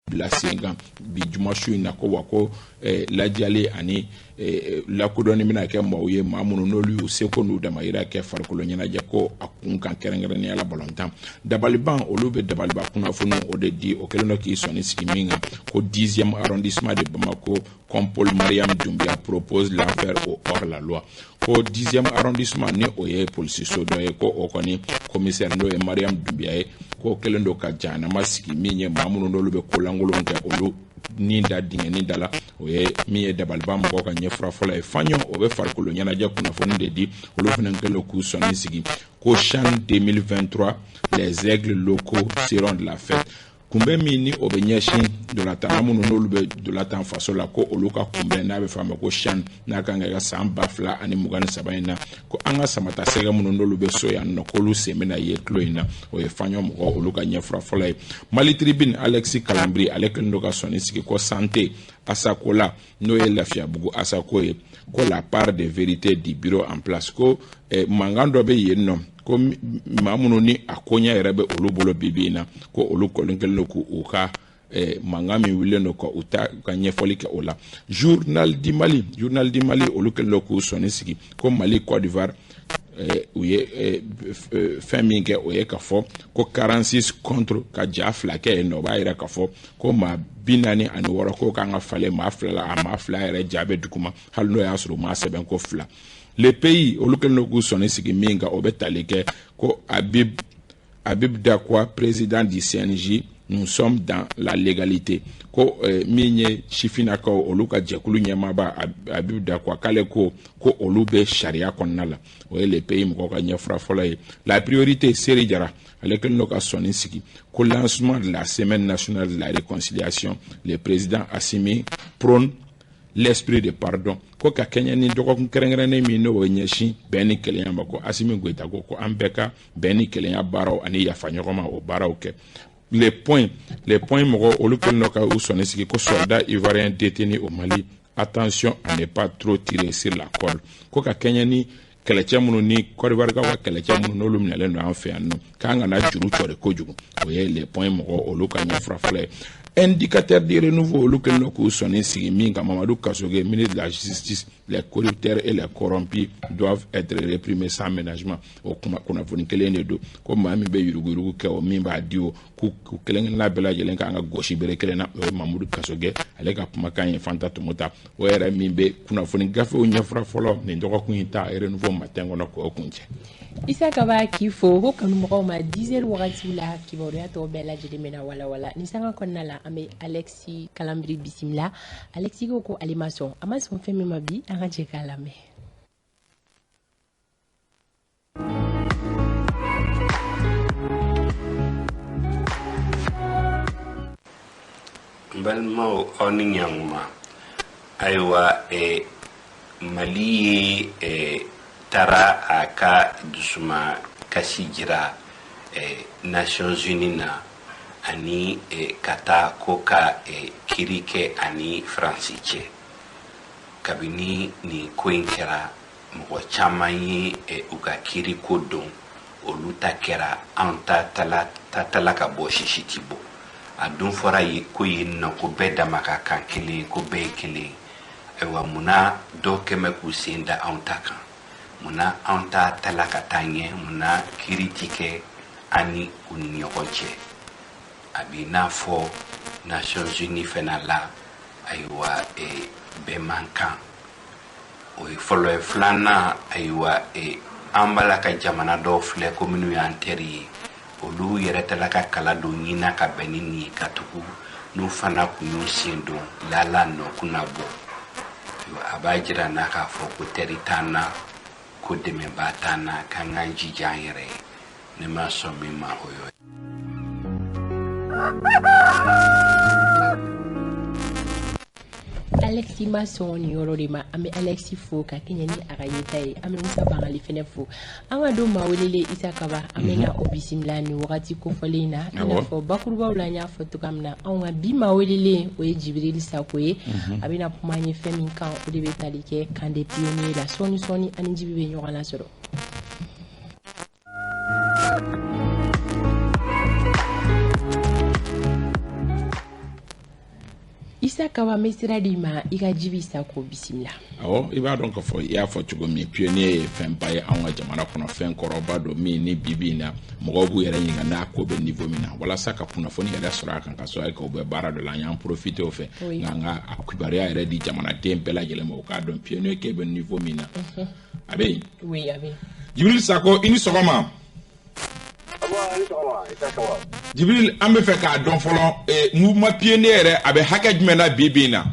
Bila sen kan bi juma su in na, ko wa ko lajɛli ani lakodɔnni bɛna kɛ maaw ye, maa minnu n'olu y'u seko n'u damayira kɛ farikolo ɲɛnajɛ ko a kun kan, kɛrɛnkɛrɛnnenya la balontan. Dabaliban, olu bɛ dabaliba kunnafoni o de di. O kɛlen don k'i sɔnni sigi min kan, ko 10e arrondissement de Bamako compole Mariam Doumbia propose l'enfer au hors la loi. Ko 10e arrondissement, ni o ye polisiso dɔ ye, ko o kɔni commissaire, n'o ye Mariam Doumbia ye, ko kɛlen don ka jahanama sigi min ye maa minnu n'olu bɛ kolankolon kɛ, olu ni da dingɛni da la. O ye min ye dabaliban mɔgɔw ka ɲɛfura fɔlɔ ye. Faɲɔ, o bɛ farikolo ɲɛnajɛ kunnafoni de di. Olu fana kɛlen don k'u sɔnni sigi ko CHAN 2023, les aigles locaux seront de la fête. Kunbɛn min ni o bɛ ɲɛsin dolatana minnu n'olu bɛ dolatan faso la, ko olu ka kunbɛn n'a bɛ fɔ a ma ko CHAN, n'a kan ka kɛ san 2023 in na, ko an ka samata sɛgɛ minnu n'olu bɛ so yan nɔ, k'olu sen bɛna ye tulo in na. O ye faɲɔ mɔgɔ olu ka ɲɛfura fɔlɔ ye. Mali Tribune, Alexis Kalambry, ale kɛlen don ka sɔnni sigi ko santé Asakola, n'o ye Lafiyabugu Asako ye, ko la part de vérité du bureau en place, ko mankan dɔ bɛ yen nɔ, ko maa minnu ni a koɲɛ yɛrɛ bɛ olu bolo bi bi in na, ko olu kɔni kɛlen don k'u ka mankan min wulilen don, ka u ta ka ɲɛfɔli kɛ o la. Journal du Mali, Journal du Mali, olu kɛlen don k'u sɔnni sigi ko Mali Côte d'Ivoire, u ye fɛn min kɛ, o ye ka fɔ ko 46 contre ka ja fila kɛ yen nɔ. O b'a yira k'a fɔ ko maa 46 ko kan ka falen maa fila la, a maa fila yɛrɛ ja bɛ duguma, hali n'o y'a sɔrɔ u m'a sɛbɛn ko fila. Le Pays, olu kɛlen don k'u sɔnni sigi min kan, o bɛ tali kɛ ko Habib Dakwa, président du CNJ, nous sommes dans la légalité. Ko min ye sifinnakaw olu ka jɛkulu ɲɛmaaba Habib Dakwa, k'ale ko ko olu bɛ sariya kɔnɔna la. O ye Le Pays mɔgɔw ka ɲɛfura fɔlɔ ye. La Priorité, Seri Jara, ale kɛlen don ka sɔnni sigi ko lancement de la semaine nationale de la réconciliation, le président Assimi prône l'esprit de pardon. Ko ka kɛɲɛ ni dɔgɔkun kɛrɛnkɛrɛnnen min n'o bɛ ɲɛsin bɛn ni kelenya ma, ko Assimi Goïta ko ko an bɛɛ ka bɛn ni kelenya baaraw ani yafa ɲɔgɔn ma, o baaraw kɛ. Le Point, Le Point mɔgɔ olu kɛlen don ka u sɔnni sigi ko soldat ivoirien détenu au Mali, attention à ne pas trop tirer sur la corde. Ko ka kɛɲɛ ni kɛlɛcɛ minnu ni Côte d'Ivoire ka kɛlɛcɛ minnu n'olu minɛlen don an fɛ yan nɔ, k'an kana juru cɔri kojugu. O ye Le Point mɔgɔ olu ka ɲɛfura fɔlɔ ye. Indicateur du Renouveau, olu kɛlen don k'u sɔnni sigi min kan, Mamadou Kassogué, ministre de la justice, les corrupteurs et les corrompus doivent être réprimés sans ménagement. O kuma kunnafoni kelen de don, ko maa min bɛ yuruguyurugu kɛ, o min b'a di, o k'u kelen kelenna bɛɛ lajɛlen kan ka gosi bere kelen na. O ye Mamadou Kassogué ale ka kumakan ye. Fanta Tomota, o yɛrɛ min bɛ kunnafoni gafew ɲɛfura fɔlɔ nin dɔgɔkun in ta Renouveau Matin kɔnɔ, k'o kun cɛ. Isa Kaba k'i fo. Ko kanumɔgɔw ma, 10 heures wagati la, kibaruya tɔw bɛɛ lajɛlen bɛna walawala. Ni sanga kɔnɔna la, an bɛ Alexis Kalambry bisimila. Alexis ko ko ale ma sɔn, a ma sɔn fɛn min ma bi, an ka jɛ k'a lamɛn. N balimaw, aw ni ɲankuma. Ayiwa, Mali ye taara a ka dusuma kasi jira Nations Unies na ani ka taa ko ka kiri kɛ ani Faransi cɛ. Kabini nin ko in kɛra, mɔgɔ caman ye u ka kiri ko don, olu ta kɛra, anw ta tala ka bɔ sisi ti bɔ. A dun fɔra ye ko yen nɔ ko bɛɛ dama ka kan kelen, ko bɛɛ ye kelen. Ayiwa, munna dɔw kɛmɛ k'u sen da anw ta kan? Munna anw ta tala ka taa ɲɛ? Munna kiri ti kɛ an ni u ni ɲɔgɔn cɛ? A b'i n'a fɔ Nations Unies fana la, ayiwa, bɛɛ man kan. O ye fɔlɔ ye. Filanan, ayiwa, an b'a la ka jamana dɔw filɛ ko minnu y'an teri ye, olu yɛrɛ tala ka kala don ɲina ka bɛn ni nin ye, ka tugu n'u fana kun y'u sen don lala nɔ kunna bɔ. A b'a jira n'a k'a fɔ ko teri t'an na, ko dɛmɛbaa t'an na, k'an k'an jija an yɛrɛ ye. Ne ma sɔn min ma, o y'o ye. Alexis ma sɔn nin yɔrɔ de ma. An bɛ Alexis fo ka kɛɲɛ ni a ka yeta ye. An bɛ Musa Bangali fɛnɛ fo. An ka don maa welelen Isa Kaba, an bɛna o bisimila nin wagati kofɔlen in na. I n'a fɔ bakurubaw la, n y'a fɔ cogoya min na, anw ka bi maa welelen, o ye Jibril Sako ye. A bɛna kuma an ye fɛn min kan, o de bɛ tali kɛ camp des pionniers la. Sɔɔni sɔɔni ani Jibi bɛ ɲɔgɔn lasɔrɔ. Isa Kaba, n bɛ sira d'i ma, i ka Jibi Sako bisimila. Awɔ, i b'a dɔn k'a fɔ i y'a fɔ cogo min, pionnier ye fɛnba ye anw ka jamana kɔnɔ, fɛn kɔrɔba don min ni bi in na mɔgɔw b'u yɛrɛ ɲininka n'a ko bɛ niveau min na, walasa ka kunnafoni yɛrɛ sɔrɔ a kan ka sɔrɔ k'u bɛ baara dɔ la. An y'an profiter o fɛ nka an ka a kibaruya yɛrɛ di jamanaden bɛɛ lajɛlen ma, u k'a dɔn pionnier kɛ bɛ niveau min na. A bɛ yen. Oui, a bɛ yen. Jibril Sako, i ni sɔgɔma. Jibril, an bɛ fɛ k'a dɔn fɔlɔ, mouvement pionnier yɛrɛ, a bɛ hakɛ jumɛn na bi bi in na?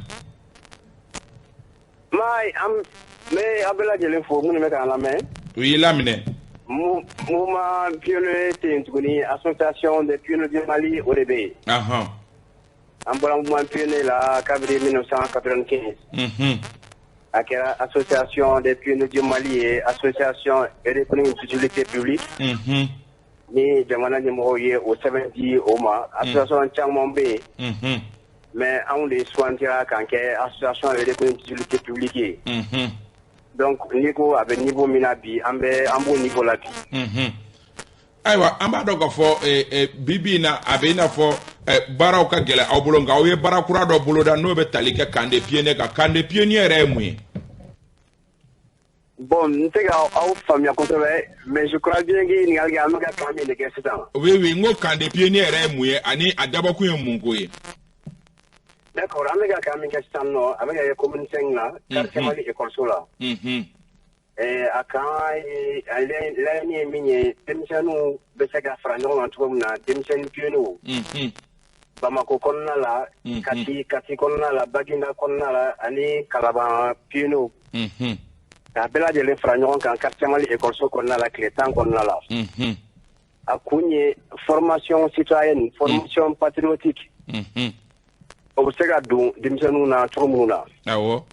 Mayi, an bɛ aw bɛɛ lajɛlen fo minnu bɛ k'an lamɛn. U y'i laminɛ. Mouvement pionnier tɛ yen tuguni, Association des pionniers du Mali, o de bɛ yen. An bɔra mouvement pionnier la kabini 1995. A kɛra Association des pionniers du Mali ye, association reconnue d'utilité publique. Ni jamana ɲɛmɔgɔw ye o sɛbɛn di o ma, association caman bɛ yen. Mais anw de sugantira k'an kɛ association reconnue d'utilité publique ye. Donc n'i ko a bɛ niveau min na bi, an bɛ an b'o niveau la bi. Ayiwa, an b'a dɔn k'a fɔ bi bi in na, a bɛ i n'a fɔ baaraw ka gɛlɛn aw bolo, nka aw ye baara kura dɔ boloda n'o bɛ tali kɛ camp de pionnier kan. Camp de pionnier yɛrɛ ye mun ye? Bon, n tɛ ka aw faamuya kosɛbɛ, mais je crois bien que ɲininkali kɛ, an bɛ ka camp min de kɛ sisan. Oui, n ko camp de pionnier yɛrɛ ye mun ye ani a dabɔkun ye mun ko ye? D'accord, an bɛ ka camp min kɛ sisan nɔ, a bɛ ka kɛ commune 5 na, quartier Mali école la. A camp laɲini ye min ye, denmisɛnninw bɛ se ka fara ɲɔgɔn kan cogo min na, denmisɛnnin pionniers. Bamako kɔnɔna la, Kati kɔnɔna la, Baginda kɔnɔna la ani Kalaban pionniers. K'a bɛɛ lajɛlen fara ɲɔgɔn kan quartier Mali école kɔnɔna la tile 10 kɔnɔna la. A kun ye formation citoyenne, formation patriotique. O bɛ se ka don denmisɛnninw na cogo minnu na. Awɔ.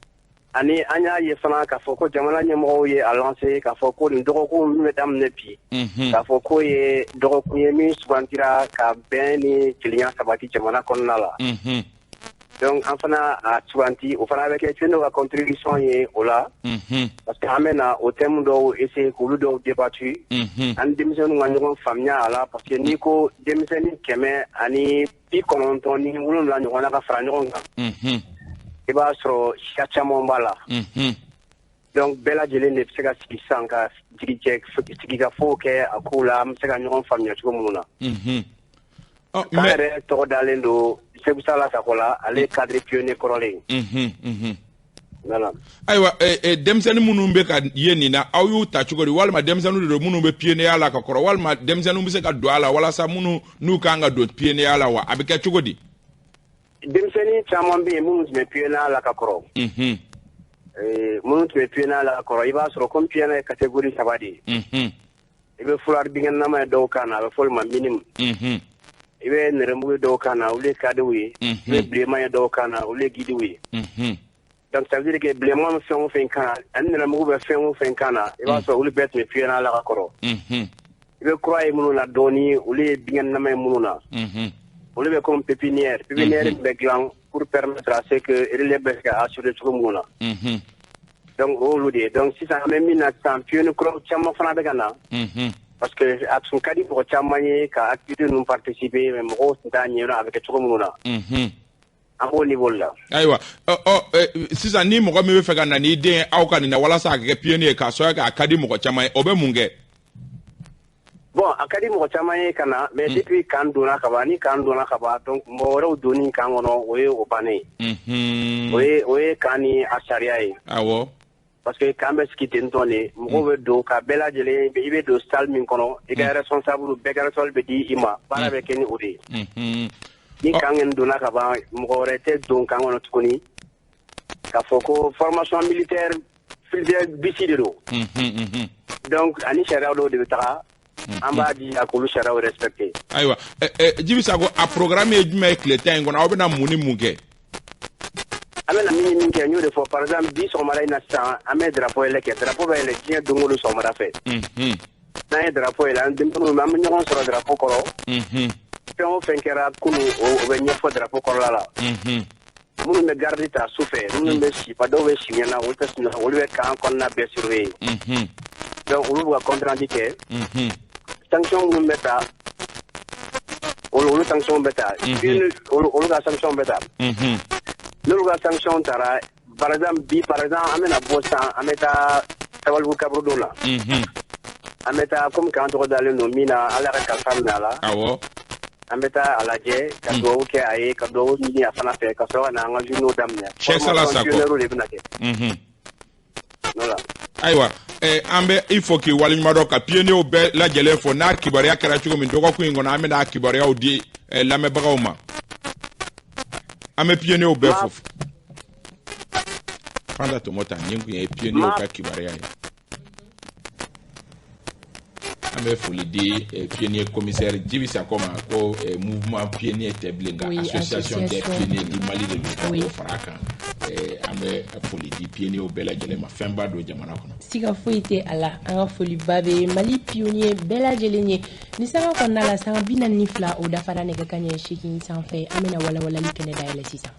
Ani an y'a ye fana k'a fɔ ko jamana ɲɛmɔgɔw ye a lancé k'a fɔ ko nin dɔgɔkun min bɛ daminɛ bi, k'a fɔ k'o ye dɔgɔkun ye min sugantira ka bɛn ni kelenya sabati jamana kɔnɔna la. Donc an fana a suganti, o fana bɛ kɛ pionniers ka contribution ye o la. Parce que an bɛ na o thème dɔw essayer k'olu dɔw débattu. An denmisɛnninw ka ɲɔgɔn faamuya a la, parce que n'i ko denmisɛnnin 197 ɲɔgɔn na ka fara ɲɔgɔn kan, i b'a sɔrɔ siya caman b'a la. Donc bɛɛ lajɛlen de bɛ se ka sigi sisan ka sigikafɔw kɛ a kow la, an bɛ se ka ɲɔgɔn faamuya cogo minnu na. K'an yɛrɛ tɔgɔ dalen don Segu Sala Sako la, ale ye cadre pionnier kɔrɔlen ye. Voilà. Ayiwa, denmisɛnnin minnu bɛ ka ye nin na, aw y'u ta cogo di? Walima denmisɛnninw de don minnu bɛ pionnier la ka kɔrɔ, walima denmisɛnninw bɛ se ka don a la walasa minnu n'u kan ka don pionnier la wa? A bɛ kɛ cogo di? Denmisɛnnin caman bɛ yen minnu tun bɛ pionnier la ka kɔrɔ. Minnu tun bɛ pionnier la ka kɔrɔ, i b'a sɔrɔ comme pionnier ye catégorie 3 de ye. I bɛ foulard binkɛnɛnama ye dɔw kan na, a bɛ fɔ olu ma minime. I bɛ nɛrɛmugu ye dɔw kan na, olu ye cadets ye. I bɛ bilenman ye dɔw kan na, olu ye guides ye. Donc ça veut dire que bilenman bɛ fɛn o fɛn kan na ani nɛrɛmugu bɛ fɛn o fɛn kan na, i b'a sɔrɔ olu bɛɛ tun bɛ pionnier la ka kɔrɔ. I bɛ kura ye minnu na dɔɔni, olu ye binkɛnɛnama ye minnu na. Olu bɛ comme pépinière. Pépinière bɛ dilan pour permettre à ce que relais bɛ se ka assurer cogo minnu na. Donc o y'olu de ye. Donc sisan an bɛ min na sisan, pionnier kuraw caman fana bɛ ka na. Parce que a tun ka di mɔgɔ caman ye ka activité ninnu participer, mais mɔgɔw tun t'a ɲɛdɔn a bɛ kɛ cogo minnu na. An b'o niveau la. Ayiwa, ɔ sisan ni mɔgɔ min bɛ fɛ ka na n'i den ye aw ka nin na walasa a ka kɛ pionnier ye, k'a sababu kɛ a ka di mɔgɔ caman ye, o bɛ mun kɛ? Bon, a ka di mɔgɔ caman ye ka na, mais depuis camp donna ka ban, ni camp donna ka ban, donc mɔgɔ wɛrɛw donni camp kɔnɔ, o ye o bannen ye. O ye camp ni a sariya ye. Awɔ. Parce que camp bɛ sigi ten tɔ de, mɔgɔw bɛ don ka bɛɛ lajɛlen, i bɛ don salle min kɔnɔ, i ka responsable bɛɛ ka responsable bɛ di i ma, baara bɛ kɛ ni o de ye. Ni camp kɔni donna ka ban, mɔgɔ wɛrɛ tɛ don camp kɔnɔ tuguni. K'a fɔ ko formation militaire militaire bisi de don. Donc ani sariya dɔw de bɛ taga, an b'a di a k'olu sariyaw respecter. Ayiwa, Jibi Sako, a programme ye jumɛn ye tile 10 in kɔnɔ? Aw bɛna mun ni mun kɛ? An bɛna min ni min kɛ, n y'o de fɔ. Par exemple, bi sɔgɔmada in na sisan, an bɛ drapeau yɛlɛ kɛ. Drapeau bɛ yɛlɛ diɲɛ don o don sɔgɔmada fɛ. N'an ye drapeau yɛlɛ, an denmisɛnninw an bɛ ɲɔgɔn sɔrɔ drapeau kɔrɔ. Fɛn o fɛn kɛra kunun, o bɛ ɲɛfɔ drapeau kɔrɔla la. Minnu bɛ garde ta su fɛ, minnu bɛ si, dɔw bɛ si ɲɛna, olu tɛ sunɔgɔ, olu bɛ camp kɔnɔna bɛɛ surveiller. Donc olu b'u ka compte rendu kɛ. Sanction minnu bɛ ta, olu sanction bɛ ta, olu ka sanction bɛ ta. N'olu ka sanction tara, par exemple bi, par exemple an bɛna bɔ sisan, an bɛ taa Sabalibugu kaburudo la. An bɛ taa, komi k'an tɔgɔ dalen don min na, Ala ka kalifa minɛ a la. Awɔ. An bɛ taa a lajɛ ka dugawu kɛ a ye, ka dugawu ɲini a fana fɛ, ka sɔrɔ ka na an ka journée daminɛ. Cheikh Salah Sako. Formation de bɛna kɛ. Voilà. Ayiwa, an bɛ i fo k'i waleɲuman dɔn, ka pionniers bɛɛ lajɛlen fo. N'a kibaruya kɛra cogo min dɔgɔkun in kɔnɔ, an bɛna a kibaruyaw di lamɛnbagaw ma. An bɛ pionniers bɛɛ fo. Fanta Tɔmɔta, nin tun ye pionniers ka kibaruya ye. An bɛ foli di pionnier commissaire Djibi Sakɔ ma, ko mouvement pionnier tɛ bilen, nka association des pionniers du Mali de don, ka o fara a kan. An bɛ foli di pionniers bɛɛ lajɛlen ma, fɛnba don jamana kɔnɔ. Siga foyi tɛ a la, an ka foliba bɛ Mali pionnier bɛɛ lajɛlen ye. Ni sanga kɔnɔna la, sanga 42 o dafara nɛgɛ kanɲɛ 8 sanfɛ, an bɛna walawalali kɛnɛ dayɛlɛ sisan.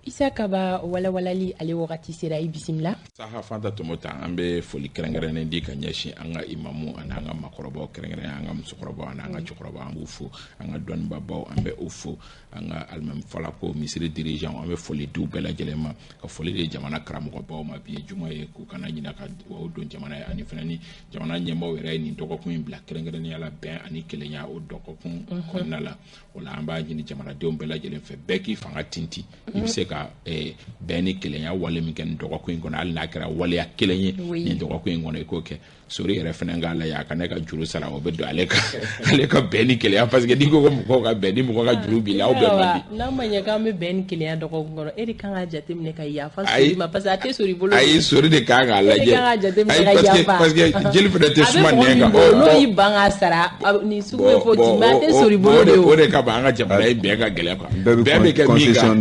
Isa Kaba, walawalali ale wagati sera, i bisimila. Saha Fanta Tɔmɔta, an bɛ foli kɛrɛnkɛrɛnnen di ka ɲɛsin an ka imamu ani an ka makɔrɔbaw, kɛrɛnkɛrɛnnen an ka musokɔrɔbaw ani an ka cɛkɔrɔbaw, an b'u fo. An ka dɔnnibabaw, an bɛ u fo. An ka alimami falako misiri dirigeant, an bɛ foli di u bɛɛ lajɛlen ma, ka foli di jamana karamɔgɔbaw ma. Bi ye juma ye, k'u kana ɲinɛ ka dugawu don jamana ye, ani fana ni jamana ɲɛmaaw yɛrɛ ye nin dɔgɔkun in bila kɛrɛnkɛrɛnnenya la bɛn ani kelenya o dɔgɔkun kɔnɔna la. O la, an b'a ɲini jamanadenw bɛɛ lajɛlen fɛ, bɛɛ k'i fanga tintin. I bɛ se ka bɛn ni kelenya wale min kɛ nin dɔgɔkun in kɔnɔ, hali n'a kɛra waleya kelen ye nin dɔgɔkun in kɔnɔ, i k'o kɛ. Sori yɛrɛ fana k'a lajɛ a ka ne ka juru sara, o bɛ don ale ka ale ka bɛn ni kelenya, parce que n'i ko ko mɔgɔw ka bɛn, ni mɔgɔ ka juru b'i la, aw bɛn man di. N'a ma ɲɛ k'an bɛ bɛn ni kelenya dɔgɔkun kɔnɔ, e de kan ka jateminɛ ka yafa Sori ma, parce que a tɛ Sori bolo. Ayi, Sori de kan k'a lajɛ. E de kan ka jateminɛ ka yafa. Parce que jeli fana tɛ suma nɛn kan. N'o y'i ban k'a sara, nin sugu bɛ fɔ ten, mais a tɛ Sori bolo de o. O de kama an ka jamana ye bɛn ka gɛlɛn quoi. Bɛn bɛ kɛ min kan,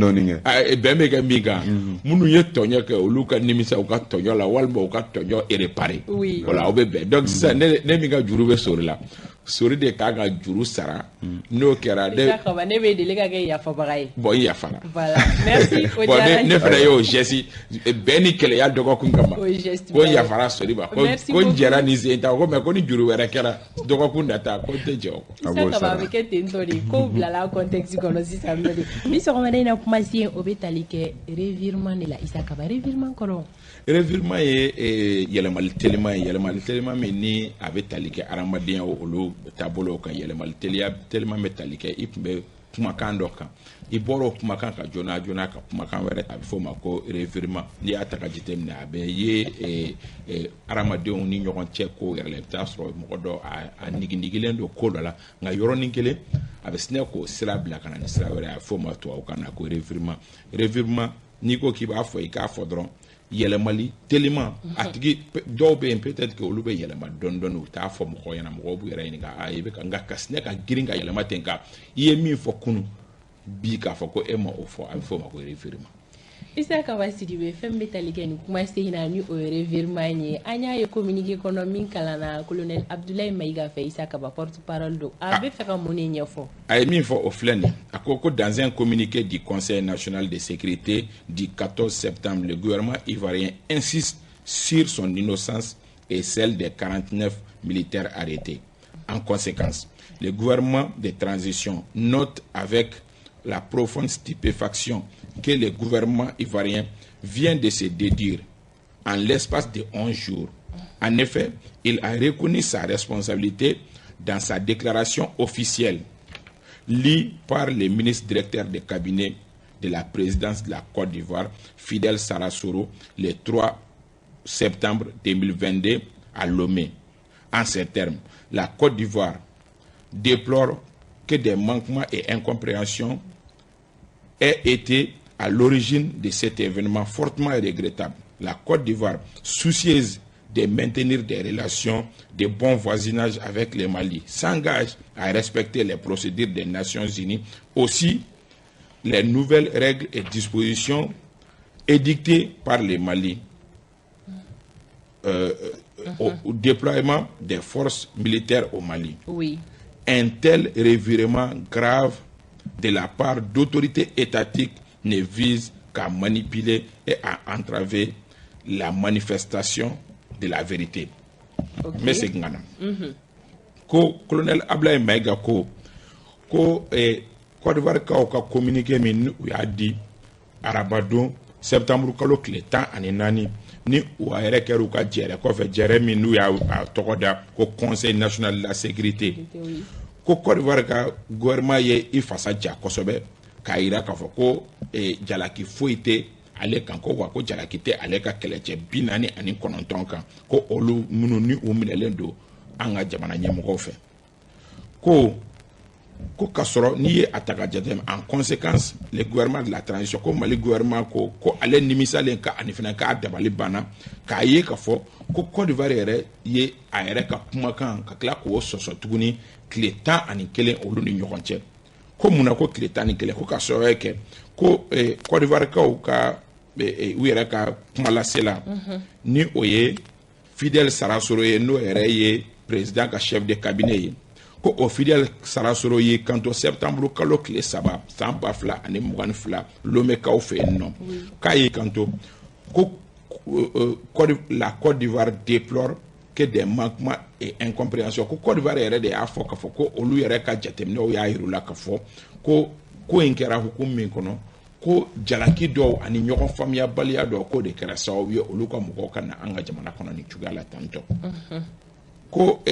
bɛn bɛ kɛ min kan, minnu ye tɔɲɔ kɛ, olu ka nimisa u ka tɔɲɔ la, walima u ka tɔɲɔ réparer. O la, aw bɛ bɛn. Donc sisan, ne min ka juru bɛ Sori la, Sori de kan ka juru sara. N'o kɛra, ne bɛ deli ka kɛ yafabaga ye. Bon, i yafara. Voilà, merci. Bon, ne fana y'o geste bɛn ni kelenya dɔgɔkun kama, ko n yafara Sori ma, ko n jɛra ni sen ta ko, mais ko ni juru wɛrɛ kɛra dɔgɔkun nata, ko n tɛ jɛ o kɔ. Isa Kaba, a bɛ kɛ ten tɔ de, kow bilala contexte kɔnɔ sisan nɔ de. Bi sɔgɔmada in na, kumasen o bɛ tali kɛ revirement de la. Isa Kaba, revirement kɔrɔ? Revirement ye yɛlɛmali teliman ye, yɛlɛmali teliman min ni a bɛ tali kɛ adamadenya olu taabolo kan. Yɛlɛmali teliya teliman bɛ tali kɛ, i tun bɛ kumakan dɔ kan, i bɔra o kumakan kan joona joona ka kumakan wɛrɛ, a bɛ f'o ma ko revirement. N'i y'a ta ka jateminɛ, a bɛ ye adamadenw ni ɲɔgɔn cɛ ko yɛrɛ la. I bɛ taa sɔrɔ mɔgɔ dɔ a niginigilen don ko dɔ la, nka yɔrɔnin kelen a bɛ sinɛ k'o sira bila ka na ni sira wɛrɛ, a bɛ f'o ma tubabukan na ko revirement. Revirement, n'i ko k'i b'a fɔ, i k'a fɔ dɔrɔn yɛlɛmali teliman. A tigi dɔw bɛ yen, peut-être que olu bɛ yɛlɛma dɔɔni dɔɔni, u t'a fɔ mɔgɔw ɲɛna, mɔgɔw b'u yɛrɛ ɲininka, a i bɛ ka, nka ka sinɛ ka girin ka yɛlɛma ten, ka i ye min fɔ kunun, bi k'a fɔ ko e ma o fɔ, a bɛ f'o ma ko revirement. Isa Kaba Sidibe, fɛn bɛ tali kɛ nin kumasen in na ni o ye revirement ye, an y'a ye communiqué kɔnɔ min kalanna colonel Abdoulaye Maïga fɛ. Isa Kaba, porte-parole don, a bɛ fɛ ka mun de ɲɛfɔ? A ye min fɔ, o filɛ nin. A ko ko dans un communiqué du Conseil national de sécurité du 14 septembre, le gouvernement ivoirien insiste sur son innocence et celle des 49 militaires arrêtés. En conséquence, le gouvernement de transition note avec la profonde stupéfaction que le gouvernement ivoirien vient de se dédire en l'espace de 11 jours. En effet, il a reconnu sa responsabilité dans sa déclaration officielle, lue par le ministre directeur de cabinet de la présidence de la Côte d'Ivoire, Fidel Sarassoro, le 3 septembre 2022 à Lomé. En ces termes, la Côte d'Ivoire déplore que des manquements et incompréhensions aient été à l'origine de cet événement fortement regrettable. La Côte d'Ivoire, soucieuse de maintenir des relations de bon voisinage avec le Mali, s'engage à respecter les procédures des Nations Unies, aussi les nouvelles règles et dispositions édictées par le Mali au déploiement des forces militaires au Mali. Oui. Un tel revirement grave de la part d'autorités étatiques ne vise qu'à manipuler et à entraver la manifestation de la vérité. N bɛ segin ka na. Ko colonel Ablaye Maïga ko Côte d'Ivoire kaw ka communiqué min ni u y'a di arabadon septembre kalo tile 14 ni u yɛrɛ kɛra u ka jɛrɛ kɔfɛ, jɛrɛ min n'u y'a tɔgɔ da ko Conseil national de la sécurité, ko Côte d'Ivoire ka gouvernement ye i fasa ja kosɛbɛ k'a yira k'a fɔ ko jalaki foyi tɛ ale kan, ko wa ko jalaki tɛ ale ka kɛlɛcɛ 49 kan, ko olu minnu ni u minɛlen don an ka jamana ɲɛmɔgɔw fɛ. Ko k'a sɔrɔ n'i ye a ta ka jateminɛ, en conséquence le gouvernement de la transition, ko Mali gouvernement ko ale nimisalen ka ani fana k'a dabali banna k'a ye k'a fɔ ko Côte d'Ivoire yɛrɛ ye a yɛrɛ ka kumakan ka tila k'o sɔsɔ tuguni tile 11 olu ni ɲɔgɔn cɛ. Ko munna ko tile 11? Ko ka sababu kɛ ko Côte d'Ivoire kaw ka u yɛrɛ ka kumalasela ni o ye Fidel Sarasoro ye, n'o yɛrɛ ye président ka chef de cabinet ye, ko o Fidel Sarasoro ye kanto septembre kalo tile 3 san 2022 Lomekaw fɛ yen nɔ, k'a ye kanto ko la Côte d'Ivoire déplore que des manquements et incompréhensions. Ko Côte d'Ivoire yɛrɛ de y'a fɔ k'a fɔ ko olu yɛrɛ ka jateminɛw y'a yir'u la k'a fɔ ko ko in kɛra hukumu min kɔnɔ, ko jalaki dɔw ani ɲɔgɔn faamuyabaliya dɔw k'o de kɛra sababu ye olu ka mɔgɔw ka na an ka jamana kɔnɔ nin cogoya la tantɔ. Ko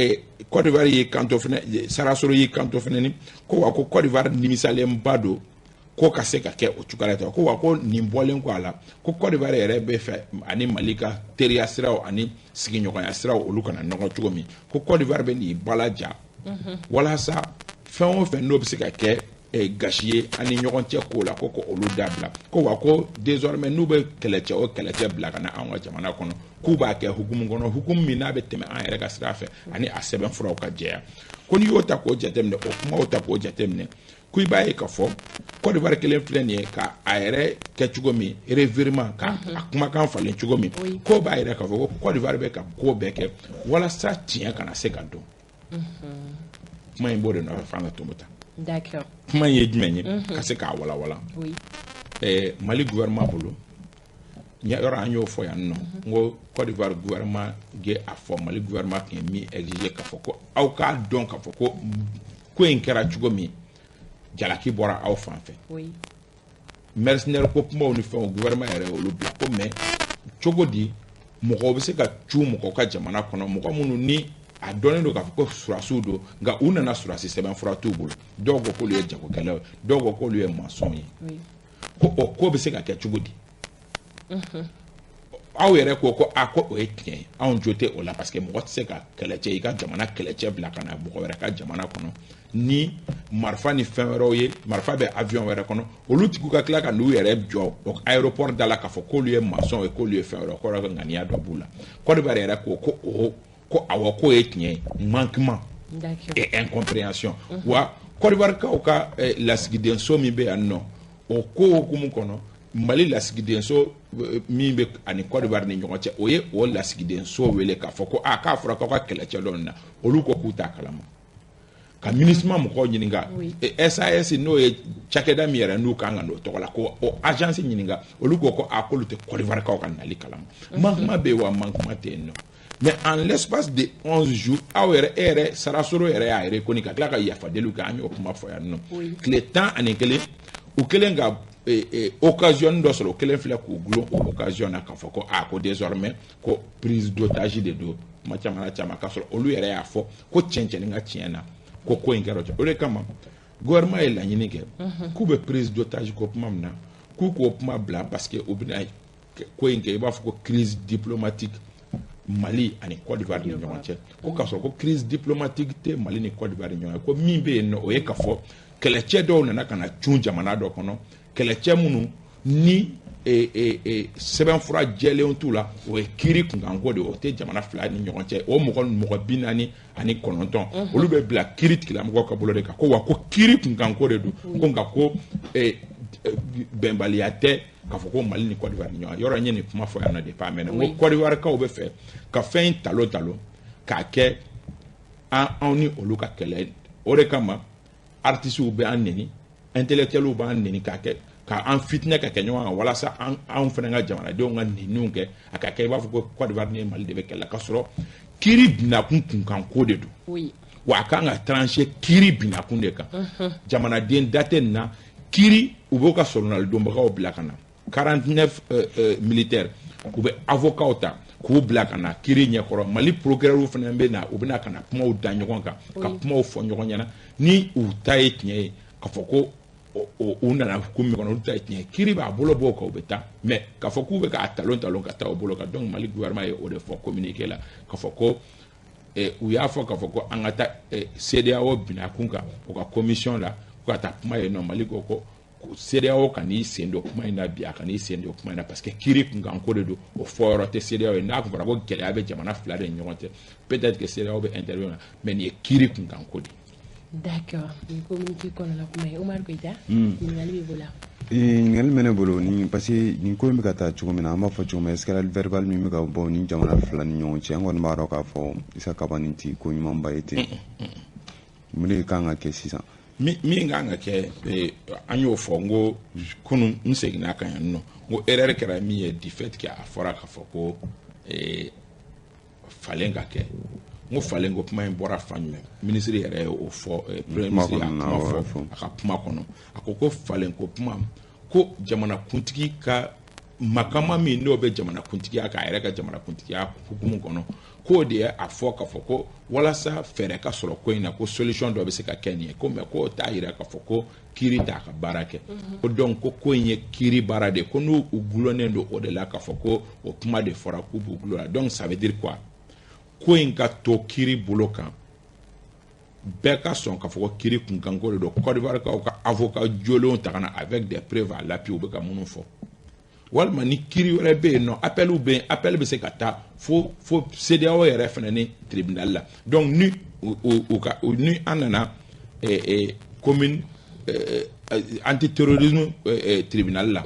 Côte d'Ivoire y'i kanto fɛnɛ, Sarasoro y'i kanto fɛnɛ ni ko wa ko Côte d'Ivoire nimisalenba don ko ka se ka kɛ o cogoya la ten. Ko wa ko nin bɔlen kɔ a la, ko Côte d'Ivoire yɛrɛ bɛ fɛ ani Mali ka teriya siraw ani sigiɲɔgɔnya siraw olu kana nɔgɔ cogo min, ko Côte d'Ivoire bɛ n'i balaja walasa fɛn o fɛn n'o bɛ se ka kɛ gasi ye ani ɲɔgɔn cɛ ko la, ko olu dabila. Ko wa ko désormais n'u bɛ kɛlɛcɛ o kɛlɛcɛ bila ka na anw ka jamana kɔnɔ, k'u b'a kɛ hukumu kɔnɔ, hukumu min n'a bɛ tɛmɛ an yɛrɛ ka sira fɛ ani a sɛbɛn furaw ka jɛya. Ko n'i y'o ta k'o jateminɛ, o kumaw ta k'o jateminɛ, ko i b'a ye k'a fɔ Côte d'Ivoire kelen filɛ nin ye ka a yɛrɛ kɛ cogo min, revirement ka a kumakan falen cogo min, k'o b'a yɛrɛ k'a fɔ ko Côte d'Ivoire bɛ ka ko bɛɛ kɛ walasa tiɲɛ kana se ka dɔn. Kuma in b'o de nɔfɛ f'an ka tomo ta. D'accord. Kuma in ye jumɛn ye? Ka se k'a walawala. Mali gouvernement bolo, yɔrɔ an y'o fɔ yan nɔ, n ko Côte d'Ivoire gouvernement ye a fɔ Mali gouvernement tun ye min exiger k'a fɔ ko aw k'a dɔn k'a fɔ ko ko in kɛra cogo min, jalaki bɔra aw fan fɛ. Mercenaire ko kumaw ni fɛnw gouvernement yɛrɛ olu bila ko mais cogo di mɔgɔw bɛ se ka cu mɔgɔw ka jamana kɔnɔ, mɔgɔ minnu ni a dɔnnen don k'a fɔ ko surasiw don, nka u nana surasi sɛbɛn fura t'u bolo, dɔw ko k'olu ye jagokɛlaw ye, dɔw ko k'olu ye maçon ye, ko o ko bɛ se ka kɛ cogo di? Aw yɛrɛ ko ko a ko o ye tiɲɛ ye, anw jo tɛ o la, parce que mɔgɔ tɛ se ka kɛlɛcɛ i ka jamana kɛlɛcɛ bila ka na mɔgɔ wɛrɛ ka jamana kɔnɔ ni marifa ni fɛn wɛrɛw ye, marifa bɛ avion wɛrɛ kɔnɔ, olu tigiw ka tila ka n'u yɛrɛ jɔ aéroport da la k'a fɔ k'olu ye maçon ye, k'olu ye fɛn wɛrɛ, kɔrɔ ka ŋaniya dɔ b'u la. Côte d'Ivoire yɛrɛ ko ko o ko awɔ k'o ye tiɲɛ ye, manquement et incompréhension. Wa Côte d'Ivoire kaw ka lasigidenso min bɛ yan nɔ, o ko hukumu kɔnɔ, Mali lasigidenso min bɛ ani Côte d'Ivoire ni ɲɔgɔn cɛ, o ye o lasigidenso wele k'a fɔ ko a k'a fɔra k'aw ka kɛlɛcɛ dɔ na, olu ko k'u t'a kalama. Ka MINUSMA mɔgɔw ɲininka, SAS n'o ye cakɛda min yɛrɛ n'u kan ka n'o tɔgɔ la, ko o agence ɲininka, olu ko ko a k'olu tɛ Côte d'Ivoire kaw ka nali kalama. Manquement bɛ yen wa manquement tɛ yen nɔ. Mais en l'espace de 11 jours, aw yɛrɛ e yɛrɛ Sarasoro yɛrɛ y'a reconnu ka tila ka yafa deliw kɛ, an y'o kuma fɔ yan nɔ. Tile 11 u kɛlen ka occasion dɔ sɔrɔ, o kelen filɛ k'u gulon o occasion na k'a fɔ ko a ko désormais ko prise d'otage de don, kuma caman na caman, k'a sɔrɔ olu yɛrɛ y'a fɔ ko cɛncɛn ka tiɲɛ na ko ko in kɛra o cɛ. O de kama gouvernement ye laɲini kɛ k'u bɛ prise d'otage ko kuma min na, k'u k'o kuma bila parce que u bɛna ko in kɛ i b'a fɔ ko crise diplomatique Mali ani Côte d'Ivoire ni ɲɔgɔn cɛ, ko k'a sɔrɔ ko crise diplomatique tɛ Mali ni Côte d'Ivoire ni ɲɔgɔn cɛ, ko min bɛ yen nɔ o ye k'a fɔ kɛlɛcɛ dɔw nana ka na cun jamana dɔ kɔnɔ, kɛlɛcɛ minnu ni sɛbɛnfura jɛlenw t'u la, o ye kiiri kunkanko de ye, o tɛ jamana fila ni ɲɔgɔn cɛ, o mɔgɔ 49 olu bɛ bila kiiri tigilamɔgɔw ka bolo de kan, ko wa ko kiiri kunkanko de don, ko nka ko bɛnbaliya tɛ k'a fɔ ko Mali ni Côte d'Ivoire ni ɲɔgɔn yɔrɔ. N ye nin kuma fɔ yan nɔ depuis a mɛnna, n ko Côte d'Ivoire kaw bɛ fɛ ka fɛn in talo k'a kɛ anw ni olu ka kɛlɛ. O de kama artistes bɛ an neni, intellectuels b'an neni, k'a kɛ Ka an fitinɛ ka kɛ ɲɔgɔn kan walasa anw fana ka jamanadenw ka ninnu kɛ a ka kɛ i b'a fɔ ko Côte d'Ivoire ni Mali de bɛ kɛlɛ la, k'a sɔrɔ kiiri binakun kunkan ko de don. Wa a kan ka trancher kiiri binakun de kan. Jamanaden da tɛ nin na. Kiiri, u b'o ka sɔrɔnalidonbagaw bila ka na, 49 militaires, u bɛ avocats ta k'u bila ka na kiiri ɲɛkɔrɔ. Mali procureur fana bɛ na, u bɛ na ka na kumaw da ɲɔgɔn kan, ka kumaw fɔ ɲɔgɔn ɲɛna. Ni u ta ye tiɲɛ ye, k'a fɔ ko u nana ko min kɔnɔ, olu ta ye tiɲɛ ye, kiiri b'a bolo bɔ o kan, u bɛ taa. Mais k'a fɔ k'u bɛ k'a talon talon ka taa o bolo kan. Donc Mali gouvernement ye o de fɔ communiqué la, k'a fɔ ko u y'a fɔ k'a fɔ ko an ka taa CEDEAO binakun kan, u ka commission la, ko ka taa kuma yen nɔ. Mali ko ko CEDEAO ka n'i sen don kuma in na bi, a ka n'i sen don kuma in na, parce que kiiri kunkan ko de don, o fɔ yɔrɔ tɛ CEDEAO ye. N'a kun fɔra ko gɛlɛya bɛ jamana fila de ni ɲɔgɔn cɛ, peut-être que CEDEAO bɛ intervenir, mais nin ye kiiri kunkan ko de ye. D'accord, nin communiqué kɔnɔna kuma ye. Umar Goyita, ɲininkali b'i bolo. Ɲininkali bɛ ne bolo ni, parce que nin ko in bɛ ka taa cogo min na, an b'a fɔ cogo min, escalade verbale min bɛ ka bɔ ni jamana fila ni ɲɔgɔn cɛ, an kɔni b'a dɔn k'a fɔ Isa Kaba, nin ti ko ɲumanba ye ten. Mun de kan ka kɛ sisan? Min kan ka kɛ, an y'o fɔ n ko kunun, n seginna kan yan nɔ, n ko erreur kɛra min ye, du fait que a fɔra k'a fɔ ko falen ka kɛ. N ko falen ko kuma in bɔra fan jumɛn? Minisiri yɛrɛ ye o fɔ, premier ministre y'a kuma fɔ a ka kuma kɔnɔ. A ko ko falen ko kuma, ko jamanakuntigi ka makama min n'o bɛ jamanakuntigiya kan, a yɛrɛ ka jamanakuntigiya hukumu kɔnɔ, k'o de ye a fɔ k'a fɔ ko walasa fɛɛrɛ ka sɔrɔ ko in na, ko solution dɔ bɛ se ka kɛ nin ye, ko mais k'o t'a yira k'a fɔ ko kiiri t'a ka baara kɛ. Ko donc ko in ye kiiri baara de ye, ko n'u gulonnen don o de la, k'a fɔ ko o kuma de fɔra k'u b'u gulo la. Donc ça veut dire quoi? Ko in ka to kiiri bolo kan, bɛɛ ka sɔn k'a fɔ ko kiiri kunkanko de don. Côte d'Ivoire kaw ka avocat jolenw ta ka na avec des preuves à l'appui, u bɛ ka minnu fɔ, walima ni kiiri wɛrɛ bɛ yen nɔ, appel bɛ yen, appel bɛ se ka taa fo CEDEAO yɛrɛ fana ni tribunal la. Donc ni u ka ni an nana commune antiterrorisme tribunal la,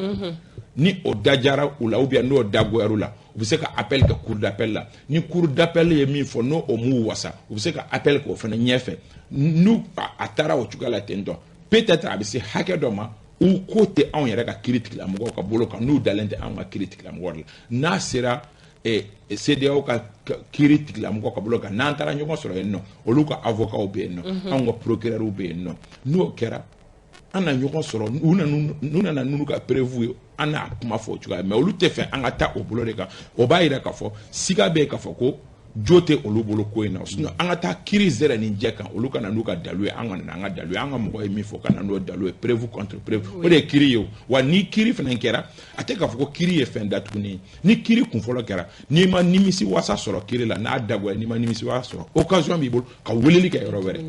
ni o dajara u la ou bien n'o dagoyara u la, u bɛ se ka appel kɛ cour d'appel la. Ni cour d'appel ye min fɔ, n'o o m'u wasa, u bɛ se ka appel kɛ o fana ɲɛfɛ. N'u a taara o cogoya la ten tɔ, peut-être a bɛ se hakɛ dɔ ma, u ko tɛ anw yɛrɛ ka kiiri tigilamɔgɔw ka bolo kan, n'u dalen tɛ anw ka kiiri tigilamɔgɔw la. N'a sera CEDEAO ka kiiri tigilamɔgɔw ka bolo kan, n'an taara ɲɔgɔn sɔrɔ yen nɔ, olu ka avocats bɛ yen nɔ, anw ka procureurs bɛ yen nɔ, n'o kɛra an na ɲɔgɔn sɔrɔ, u nana n'u ka preuve ye, an n'a kuma fɔ o cogoya. Mais olu tɛ fɛ an ka taa o bolo de kan. O b'a yira k'a fɔ siga bɛ yen k'a fɔ ko jo tɛ olu bolo ko in na. Sinon an ka taa kiiri zɛrɛ ni jɛ kan, olu ka na n'u ka dalu ye, an ka na n'an ka dalu ye, an ka mɔgɔ ye min fɔ ka na n'o dalu ye, preuve contre preuve, o de ye kiiri ye. O wa ni kiiri fana kɛra, a tɛ k'a fɔ ko kiiri ye fɛn datugunen ye. Ni kiiri kunfɔlɔ kɛra, n'i ma nimisi wasa sɔrɔ kiiri la, n'a dagoya, n'i ma nimisi wasa sɔrɔ, occasion b'i bolo ka weleli kɛ yɔrɔ wɛrɛ.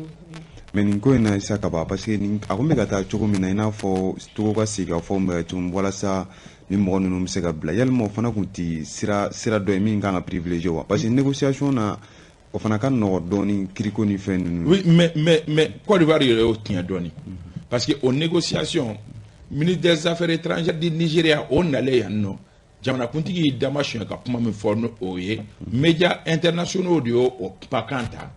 Mais nin ko in na, Isa Kaba, parce que nin a kun bɛ ka taa cogo min na, i n'a fɔ togo ka sigi ka fɔ bɛ cogo min walasa ni mɔgɔ ninnu bɛ se ka bila, yalima o fana kun ti sira dɔ ye min kan ka privilégier wa? Parce que négociation na, o fana ka nɔgɔ dɔɔni kiriko ni fɛn ninnu. Oui, mais Côte d'Ivoire yɛrɛ y'o tiɲɛ dɔɔni, parce que o négociation, ministre des Affaires étrangères du Nigeria, o nalen yan nɔ, jamanakuntigi y'i dama suɲɛ ka kuma min fɔ, n'o o ye médias internationaux de y'o o kumakan ta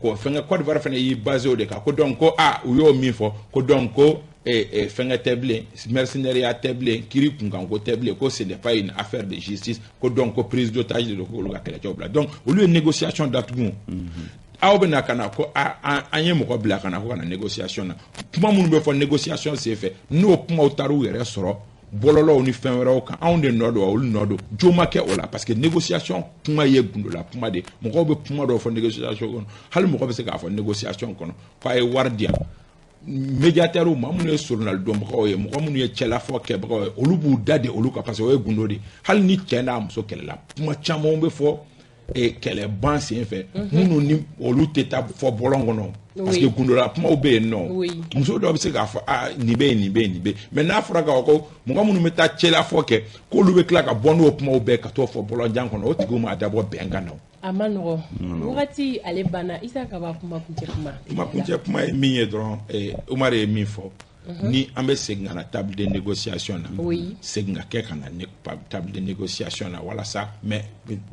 k'o fɛngɛ. Côte d'Ivoire fana y'i basé o de kan, ko donc ko a u y'o min fɔ, ko donc ko fɛngɛ tɛ bilen, mercenariat tɛ bilen, kiiri kunkanko tɛ bilen, ko ce n'est pas une affaire de justice, ko donc ko prise d'otage de don, k'olu ka kɛlɛcɛw bila. Donc olu ye négociation datugu. Aw bɛ na ka na ko an ye mɔgɔ bila ka na ko ka na négociation na, kuma minnu bɛ fɔ négociation senfɛ, n'o kumaw taar'u yɛrɛ sɔrɔ bɔlɔlɔw ni fɛn wɛrɛw kan, anw de nɔ don wa, olu nɔ don, jo ma kɛ o la. Parce que négociation kuma ye gundola kuma de, mɔgɔw bɛ kuma dɔw fɔ négociation kɔnɔ. Hali mɔgɔ bɛ se k'a fɔ négociation kɔnɔ k'a ye wari di yan, médiateurs, maa minnu ye soronali dɔnbagaw ye, mɔgɔ minnu ye cɛlafɔ kɛbagaw ye, olu b'u da de olu kan, parce que o ye gundo de. Hali ni cɛ n'a muso kɛlɛla, kuma caman bɛ fɔ kɛlɛ ban sen fɛ minnu ni olu tɛ taa fɔ bɔlɔn kɔnɔ, parce que gundola kumaw bɛ yen nɔ. Muso dɔw bɛ se k'a fɔ aa, nin bɛ yen, nin bɛ yen, nin bɛ yen, mais n'a fɔra k'a fɔ ko mɔgɔ minnu bɛ taa cɛlafɔ kɛ, k'olu bɛ tila ka bɔ n'o kumaw bɛɛ ka t'o fɔ bɔlɔnjan kɔnɔ, o tigiw ma dabɔ bɛnkan na. A ma nɔgɔ, wagati ale banna. Isa Kaba, kuma kuncɛ kuma. Kuma kuncɛ kuma ye min ye dɔrɔn, Umaru ye min fɔ, ni an bɛ segin ka na table de négociation na, segin ka kɛ ka na table de négociation na, walasa mais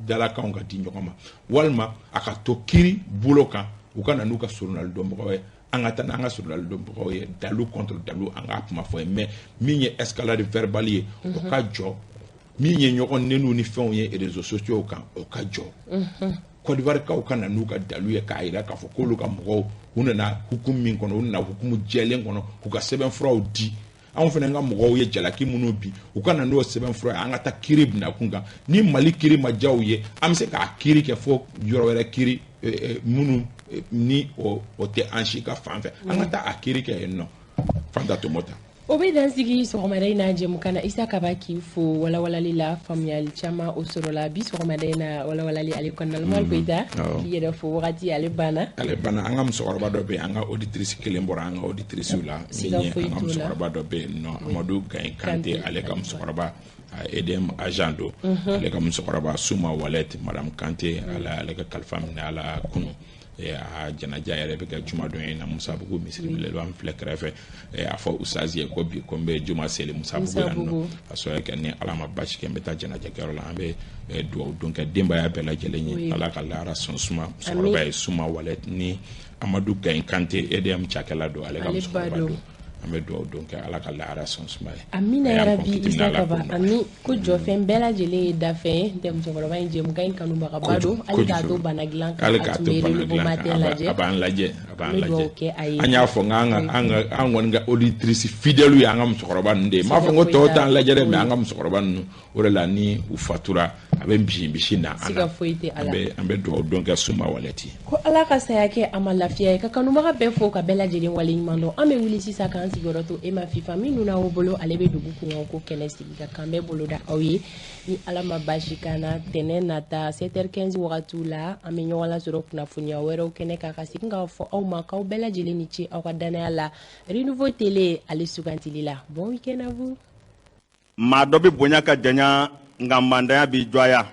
dalakanw ka di ɲɔgɔn ma, walima a ka to kiiri bolo kan, u ka na n'u ka soronali dɔnbagaw ye. An ka taa n'an ka sɔrɔdali dɔnbagaw ye, dalu contre dalu, an k'a kuma fɔ ye. Mais min ye escalade verbale ye, o ka jɔ. Min ye ɲɔgɔn neniw ni fɛnw ye réseaux sociaux kan, o ka jɔ. Côte d'Ivoire kaw ka na n'u ka dalu ye k'a jira k'a fɔ k'olu ka mɔgɔw, u nana hukumu min kɔnɔ, u nana hukumu jɛlen kɔnɔ, k'u ka sɛbɛnfuraw di. Anw fana ka mɔgɔw ye jalaki minnu bi, u ka na n'o sɛbɛnfura ye, an ka taa kiiri bila kun kan. Ni Mali kiiri ma diya u ye, an bɛ se k'a kiiri kɛ fo yɔrɔ wɛrɛ, kiiri minnu ni o tɛ an si ka fan fɛ, an ka taa a kiiri kɛ yen nɔ. Fanta Tomota. O bɛ dan sigi sɔgɔmada in na jɛmukan na. Isa Kaba k'i fo walawalali la, faamuyali caman o sɔrɔla bi sɔgɔmada in na walawalali ale kɔnɔna la. Umaru Koyita, k'i yɛrɛ fo, wagati ale banna. Ale banna. An ka musokɔrɔba dɔ bɛ yen, an ka auditrice kelen bɔra an ka auditrice la, min ye an ka musokɔrɔba dɔ bɛ yen nɔ, Amadu Gaye Kante, ale ka musokɔrɔba EDM agent don, ale ka musokɔrɔba Suma Wallet, Madame Kante, ale ka kalifa minɛ a la kunun. A janaja yɛrɛ bɛ kɛ jumadon in na Musabugu misiri belebeleba min filɛ kɛrɛfɛ. A fɔ Usazi ye ko bi ko n bɛ juma seli Musabugu yan nɔ, ka sɔrɔ kɛ ni Ala ma basi kɛ, n bɛ taa janajakɛyɔrɔ la. An bɛ dugawu don kɛ denbaya bɛɛ lajɛlen ye, Ala ka lahara sɔn suma musokɔrɔba ye Suma Wallet ni Amadu Gaye Kante, EDM cakɛla don, ale ka musokɔrɔba don. An bɛ dugawu don kɛ, Ala ka lahara sɔn suma ye. Amina yarabi. Isa Kaba, ami ko jɔfɛn bɛɛ lajɛlen ye dafɛn ye. Tɛ musokɔrɔba in jɛmukan in kanubagaba don, hali k'a to bana dilan kan, a tun bɛ Renouveau Matin lajɛ. A b'an lajɛ, a b'an lajɛ. An y'a fɔ an kɔni ka auditrice fidèle ye an ka musokɔrɔba ninnu de ye. N m'a fɔ ko tɔw t'an lajɛ dɛ, mais an ka musokɔrɔba ninnu, o de la ni u fatura, a bɛ bisi na an na. Siga foyi tɛ a la. An bɛ dugawu don kɛ Suma Wallet. Ko Ala ka saya kɛ a ma lafiya ye, ka kanubaga bɛɛ fo, ka bɛɛ lajɛlen waleɲuman dɔn. An bɛ wuli sisan k'an sigiyɔrɔ to e ma FIFA min n'aw bolo, ale bɛ dugu kungo ko kɛnɛ sigi ka kan bɛɛ boloda aw ye. Ni Ala ma baasi k'an na, tɛnɛn nata 7h15 wagatiw la, an bɛ ɲɔgɔn lasɔrɔ kunnafoniya wɛrɛw kɛnɛ kan, ka segin k'a fɔ aw ma k'aw bɛɛ lajɛlen ni ce aw ka danaya la Renouveau Télé ale sugantili la. Bon week-end à vous. Maa dɔ bɛ bonya ka janya, nka mandanya b'i jɔya.